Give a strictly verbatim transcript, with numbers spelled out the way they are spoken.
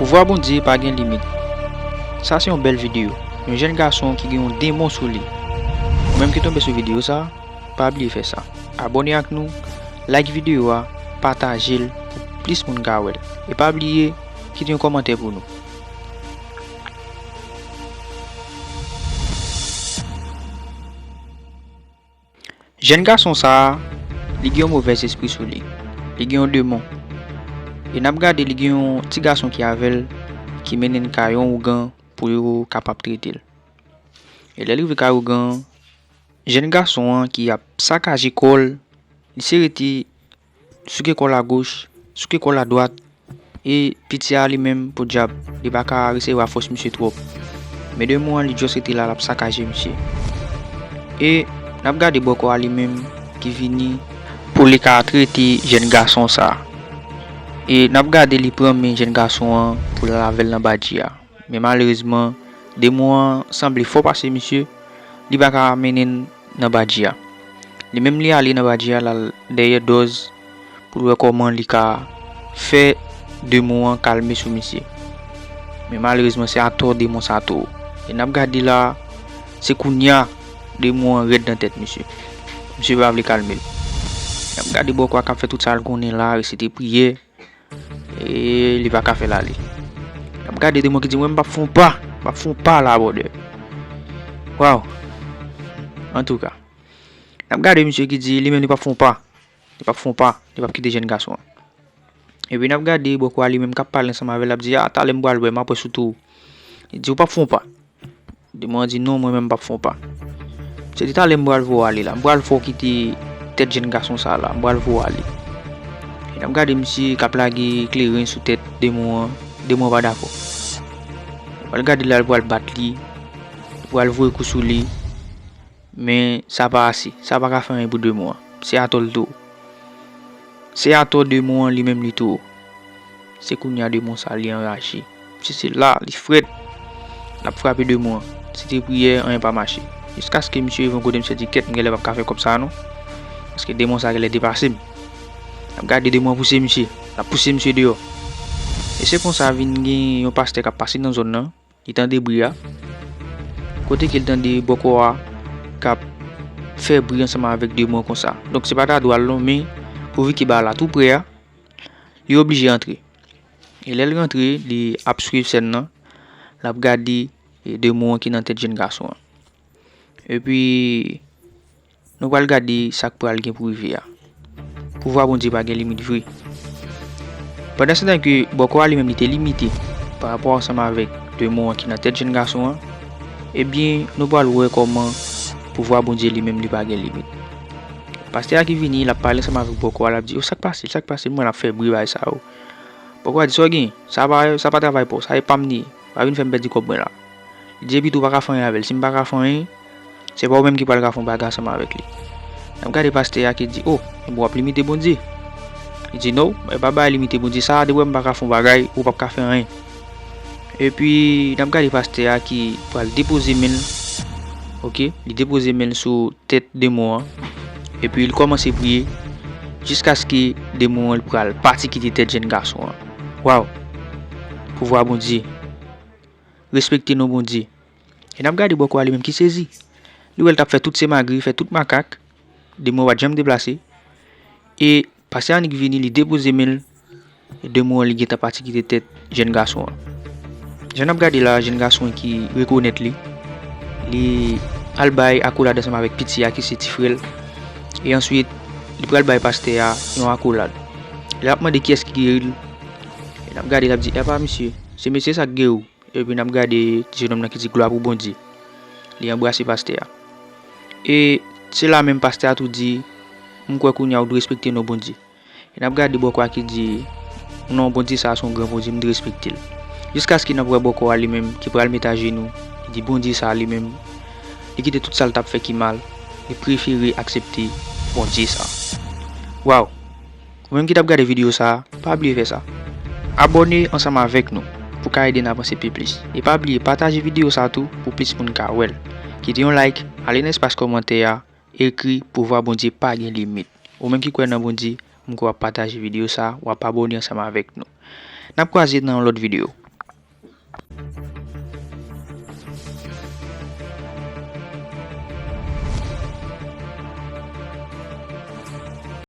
Pouvwa Bondye pa gen limit. Sa se yon bèl videyo. Yon jèn gason ki gen yon demon sou li. Ou menm ki tonbe sou videyo sa, pa bliye fè sa. Abòne ak nou, like videyo a, pataje l pou plis moun ka wè l. E pa bliye kite yon kòmantè pou nou. Jèn gason sa a, li gen yon movèz espri sou li. Li gen yon demon. E n ap gade, li gen yon ti gason ki avè l, ki mennen l kay yon ougan pou yo kapab trete l. E lè l rive kay ougan an, jèn gason an ki ap sakaje kò l, li se rete souke kò l agoch, souke kò l adwat, e piti a li menm, podyab, li pa ka resevwa fòs misye twòp. Men demon an, li just rete la, l ap sakaje misye. E n ap gade bòkò a li menm ki vini pou li ka trete jèn gason sa a. E n ap gade li pran men jèn gason an pou l al avè l nan badji a. Men malerezman, demon an sanble fò pase misye, li pa ka mennen l nan badji a. Li menm li ale nan badji a, l al dèyè dòz pou l wè kòman li ka fè demon an kalme sou misye. Men malerezman, se atò demon sa tou. E n ap gade la, se kounye a demon an rèd nan tèt misye. Misye pa vle kalme l. N ap gade bòkò a k ap fè tout sa l konnen la, resite priyè. E li pa ka fè l ale. N ap gade demon ki di, "Mwen, m p ap fè yon pa. M p ap fè yon pa la, brother." Waw. Antouka. N ap gade misye ki di, li menm, li p ap fè yon pa. Li p ap fè yon pa. Li p ap kite jèn gason an. Epi n ap gade bòkò a li menm k ap pale ansanm avè l, l ap di, "A, talè m pral wè, m ap wè sou tou." Li di, "Ou p ap fè yon pa." Demon an di, "Non, mwen menm m p ap fè yon pa." Misye di, "Talè m pral voye w ale la. M pral fè w kite tèt jèn gason sa la. M pral voye w ale." E n ap gade misye k ap lage kleren sou tèt demon an. Demon an pa dakò. Ou pral gade la, l pral bat li. Li pral voye kou sou li. Men sa pa ase. Sa pa ka fè anyen pou demon an. Se atò l tou. Se atò demon an li menm li tou. Se kounye a demon sa li anraje. Misye se la, li frèt. L ap frape demon an. Se te priyè, anyen pa mache. Jiskaske misye rive yon kote, misye di, "Kèt, m genlè p ap ka fè kòb sa a non. Paske demon sa genlè depase m." L ap gade demon an pouse misye. L ap pouse misye deyò. E se konsa vin gen yon pastè k ap pase nan zòn nan. Li tande bri a. Kote ke l tande bòkò a k ap fè bri ansanm avèk demon an konsa. Donk, se pa ta dwa l non, men pouvi ke bagay la tou prè a, li oblije antre. E lè l rantre, li ap swiv sèn nan, l ap gade, e, demon an ki nan tèt jèn gason an. Epi, nou pral gade sa k pral gen pou rive a. Pouvwa Bondye pa gen limit vre. Pandansetan ke bòkò a li menm li te limite pa rapò ansanm avèk demon an ki nan tèt jèn gason an, ebyen, nou pral wè kòman pouvwa Bondye li menm li pa gen limit. Pastè a ki vini, l ap pale ansanm avèk bòkò a, l ap di, "O, sa k pase, sa k pase, m wè l ap fè bri bagay sa yo." Bòkò a di, "Sa w gen? Sa pa, sa pa travay pa w, sa e pa m li ye. Pa vin fè m pèdi kòb mwen la." Li di, "Epi tou, ou pa ka fè anyen avè l. Si m pa ka fè anyen, se pa ou menm ki pral ka fè yon bagay ansanm avèk li." N ap gade pastè a ki di, "O, ebyen w ap limite Bondye?" Li di, "No, e pa bagay limite Bondye sa, depi w wè m pa ka fè yon bagay, ou p ap ka fè anyen." Epi, n ap gade pastè a ki pral depoze men l, oke, li depoze men l sou tèt demon an, epi l kòmanse priye, jiskaske demon an pral pati kite tèt jèn gason an. Waw! Pouvwa Bondye! Respekte non Bondye. E n ap gade bòkò a li menm ki sezi. Li wè l t ap fè tout se magri, fè tout makak. Demon an pa t janm deplase. E pastè Annik vini, li depoze men l. E demon an, li gentan pati kite tèt jèn gason an. Jan n ap gade la, jèn gason an ki rekonèt li, li al bay akolad ansanm avèk piti a ki se ti frè l. E answit, li pral bay pastè a yon akolad. L ap mande kiyès ki geri l. E n ap gade, l ap di, "Epa, misye, se mesye sa k geri w." Epi n ap gade ti jennonm nan ki di, "Glwa pou Bondye." Li anbrase pastè a. E se la menm pastè a tou di, "M kwè kounye a ou dwe respekte non Bondye." E n ap gade bòkò a ki di, "Non, Bondye sa a se yon gran Bondye, m dwe respekte l." Jiskaske n ap wè bòkò a li menm ki pral met ajenou, li di, "Bondye sa a li menm, li kite tout sa l t ap fè ki mal, li prefere aksepte Bondye sa a." Waw! Ou menm ki t ap gade videyo sa a, pa bliye fè sa. Abòne ansanm avèk nou pou ka ede n avanse pi plis. E pa bliye pataje videyo sa a tou pou plis moun ka wè l. Kite yon like, ale nan espas kòmantè a, ekri, "Pouvwa Bondye pa gen limit." Ou menm ki kwè nan Bondye, m kwè w ap pataje videyo sa a, w ap abòne ansanm avèk nou. N ap kwaze nan yon lòt videyo.